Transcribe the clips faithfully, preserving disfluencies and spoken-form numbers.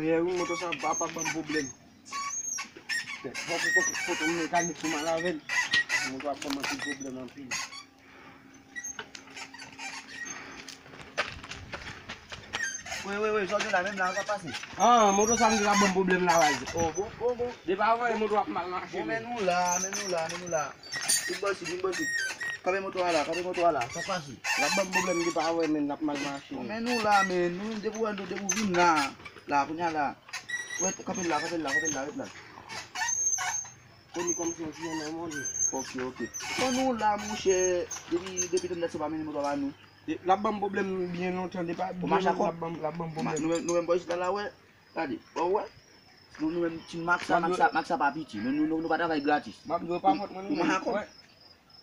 Wi, moto sa ap, ap, ap ban m pwoblèm. Fòk, fòk, fòk, fòk yon mekanik pou m al avè l. Moto ap ban m anpil pwoblèm anpil. Wi, wi, wi, sa w di la, menm la, sa pase. Ah, moto sa m di l ap ban m pwoblèm la, baz. Oh, bon, bon, bon. Depi avan, moto ap mal mache. Bon, men nou la, men nou la, men nou la. Vin bò isit, vin bò isit. Kanpe moto a la, kanpe moto a la. Sa pase. L ap ban m pwoblèm depi avan, men l ap mal mache. Bon, men nou la, men nou, depi w wè nou, depi w vin la. La, kounye a la. Wè, kanpe l la, kanpe l la, kanpe l la, ret la. Toni kòmsi yon ti nènè mòne. Ok, ok. Bon, nou la, monchè. Depi, depi tandè se pa mennen moto a ba nou. E, l ap ban m pwoblèm byen lontan, depi byen lontan, l ap ban m, l ap ban m pwoblèm. Nou menm, nou menm bò isit la, la, wè. Gade, w wè? Nou, nou menm, ti mak sa, mak sa, mak sa pa piti. Nou, nou, nou, nou pa travay gratis. M ap di w pa fòt mwen, nou menm, wè.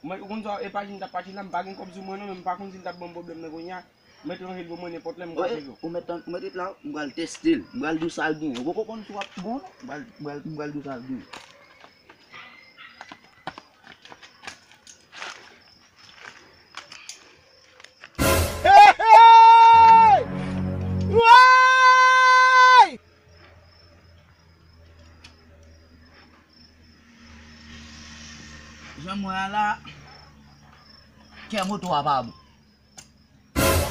Mwen, ou konn sa, e pa di m t ap pati la, m pa gen kòb sou mwen non, men m pa konn si l t ap ban m pwoblèm nan kounye a. M mèt ranje l pou mwen nenpòt lè, m pa vle yo. Ou mèt, ou mèt ret la, m pral teste l, m pral di w sa l genyen. Ou poko konn si w ap bon non, m pral, m pral, m pral di w sa l genyen. Hey, hey! Woy! Jan m wè a la, kè moto a pa bon.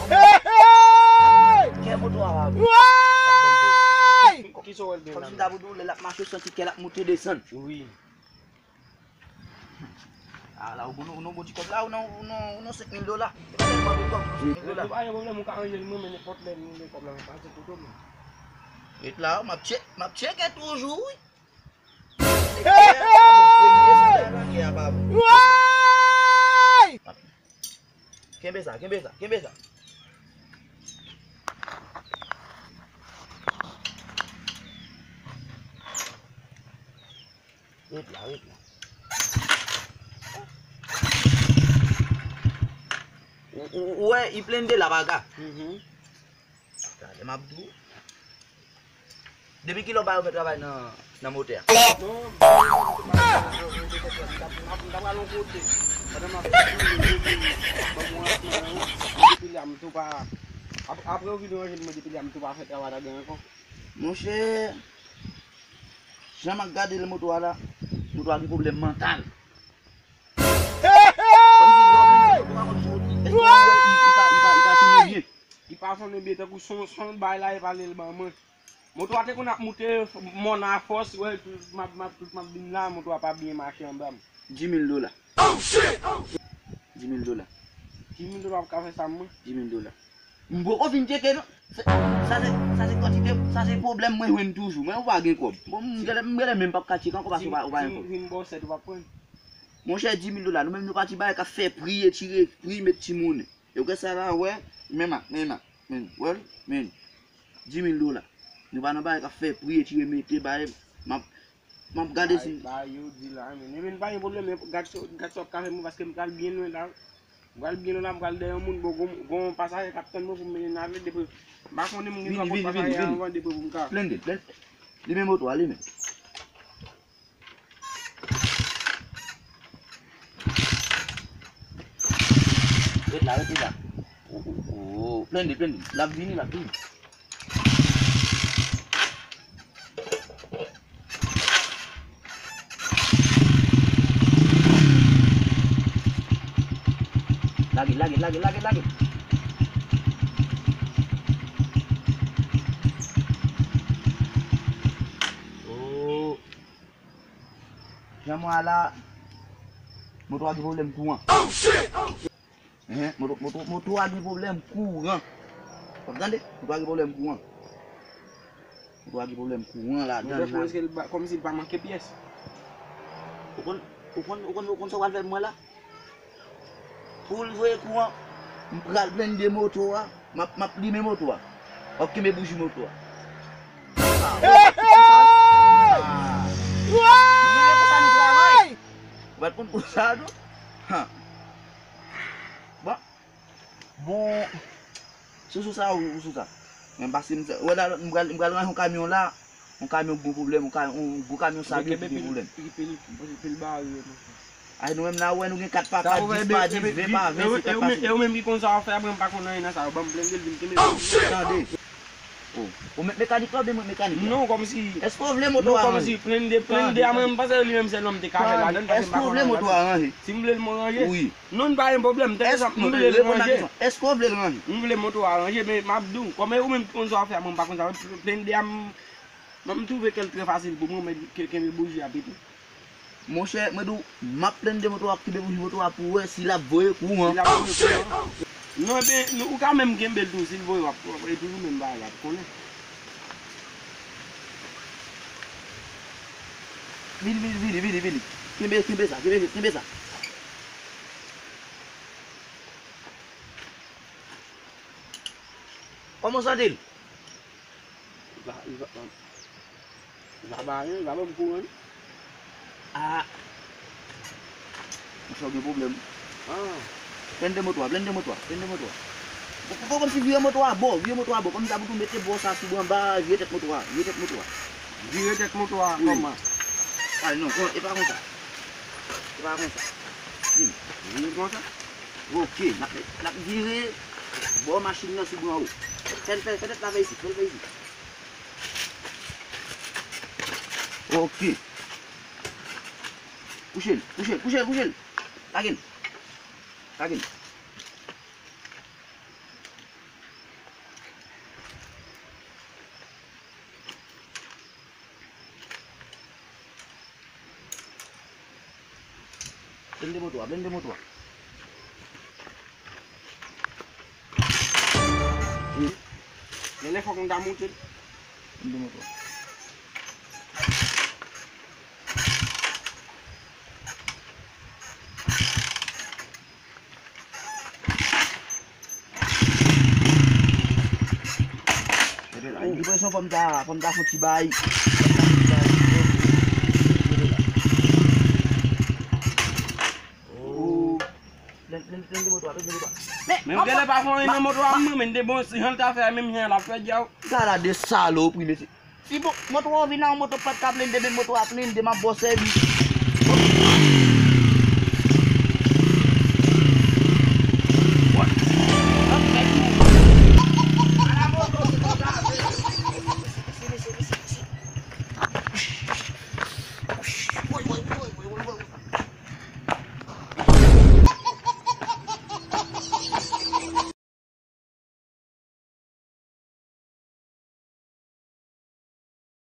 Hey, hey! Kè moto a pa bon. Woy! Kòmsi m ta pou di w, lè l ap mache, w santi kè l ap moute desann. Wi. A la, ou gon, ou gon bon ti kòb la, ou nan, ou nan, ou nan senk mil dola. Se pa tèlman bon kòb, senk mil dola. Yo pa gen pwoblèm, ou ka ranje l mwen, men nenpòt lè m gen kòb la, mwen pase kote w, men. Ret la, m ap tcheke, m ap tcheke toujou, wi. Hey, hey! Woy! Kenbe sa, kenbe sa, kenbe sa. Ret la, ret la. Ou, ou, ou wè, i plende la, baga. Mhm. Gade, m ap di w. Depi kilè w pa yo fè travay nan, nan motè a? Non, m te pa, m t ap, m t ap pral yon kote. Pandan m ap fè, ban m yon rans nan men w. Depi lè a, m tou pa, ap-, apre yo vin ranje l, mwen depi lè a, m tou pa fè travay ladan ankò. Monchè, jan m ap gade l moto a la, moto a gen pwoblèm mantal. Kòmsi lè w vin moto a, kòmsi w, èske w wè i, i pa, i pa, i pa sonnen byen? Li pa sonnen byen, tankou son, son bay la, e pale l ban mwen. Moto a te konn ap moute mòn a fòs, wè, tout m ap, m ap, tout m ap vin la, moto a pa byen mache anba m. Dis mil dola. Dis mil dola. Dis mil dola ap ka fè sa, mwen? Dis mil dola. M poko fin tcheke, non. Se, sa se, sa se kantite, sa se pwoblèm mwen jwenn toujou. Mwen, ou pa gen kòb. Bon, m genlè, m genlè menm p ap ka tcheke ankò paske ou pa, ou pa gen kòb. Si m vin ba w sèt, ou p ap pran? Monchè, dis mil dola, nou menm nou pati bay k ap fè pri, etire pri, met ti monnen. E ou wè sa la, wè, men mak, men mak, men, wè l, men, dis mil dola. Nou pa nan bagay k ap fè pri, etire, mete, bay, m ap, m ap gade si. Bay, bay, yo di la, men, men, pa gen pwoblèm, men gad sa, gad sa w ap ka fè mwen, paske m pral byen lwen la. M pral byen lwen la, m pral dèyè yon moun, bon, gon, gon pasaje k ap tann mwen pou m mennen n ale, depi, m pa konnen m gen dwa pran pasaje a anvan, depi pou m ka. Plende, plende. Limen moto a, limen. Ret la, ret la. Oh, oh, oh. Plende, plende. L ap vini, l ap vini. Lage, lage, lage, lage, lage. Oh. Jan mwen a la, moto a gen pwoblèm kouran. Enhen, moto, moto, moto a gen pwoblèm kouran. W ap tande? Moto a gen pwoblèm kouran. Moto a gen pwoblèm kouran ladan l la. Kòmsi l pa manke pyès. Ou konn, ou konn, ou konn, ou konn sa w pral fè pou mwen la? Pou l voye kouran, m pral blende moto a, m ap, m ap limen moto a. W ap kenbe bouji moto a. Hey, hey! Ou pa t konn konsa, non? Ha. Bon. Bon. Sou, sou sa, ou, ou sou sa. Men paske m, wè la, m pral, m pral ranje yon kamyon la. Yon kamyon gwo pwoblèm, yon ka-, yon gwo kamyon sa gen pwoblèm. Pil, pil, pil bare yo, monchè. Ay, nou menm la, wè, nou gen kat pa kat, dis pa dis, ven pa ven, se kat pa se. E ou menm ki konn sa w ap fè, apre m pa konn anyen nan sa, yo ban m blende l, vin kenbe. Tande. Oh. Ou mèt mekanik la oubyen mwen mekanik la? Non, kòmsi. Èske w vle moto a ranje? Non, kòmsi, plende, plende a mwen, m panse li menm sèlman m te ka fè ladan l, paske m pa konn ranje. Èske w vle moto a ranje? Si m vle l, mwen ranje. Wi. Non, n pa gen pwoblèm, tèt sa, m vle l ranje. Èske w vle l ranje? M vle moto a ranje, men m ap di w, kòm e ou menm ki konn sa w ap fè a, mwen m pa konn sa, plende a m, mwen m twouve ke l trè fasil pou mwen, men ke kenbe bouji a pito. Monchè, mwen di w, m ap plende moto a, kenbe bouji moto a pou w wè si l ap voye kouran. Si l ap voye kouran. Non, ebyen, nou, ou ka menm kenbe l tou, si l voye, w ap, w ap, e toujou menm bagay la, ou konnen. Vini, vini, vini, vini, vini. Kenbe, kenbe sa, kenbe, kenbe sa. Kòman w santi l? Li pa, li pa, li pa ba anyen, li pa ban m kouran. Ah. Monchè, w gen pwoblèm. Ah. Plende moto a, plende moto a, plende moto a. Bon, bon, kòmsi vire moto a bò, vire moto a bò. Kòmsi pou tou mete bò sa sou anba, vire tèt moto a, vire tèt moto a. Vire tèt moto a, wi. Kòman? Ah, non, kon, e pa konsa. E pa konsa. Vin, vire konsa. Ok, n ap, n ap vire bò machin nan sou bò anwo. Fè l, fè, fè tèt la vè isit, fè l vè isit. Ok. Kouche l, kouche l, kouche l, kouche l. Lage l. Lage l. Blende moto a, blende moto a. Genlè fòk nou ta moute. Blende moto a. Epi la, li pran son fòm ta, fòm ta fon ti bay. Oh. Plen, plen, plen de moto a, plen de moto a. Men, men, men, genlè pa fon nan moto a, mwen, men, de bon, si jan l ta fè, menm jan l ap fè, djaw. Gala de salopri, mesye. Si bo-, moto a vin nan yon moto pa t ka blende, men moto a blende, m ap ba w sèvis.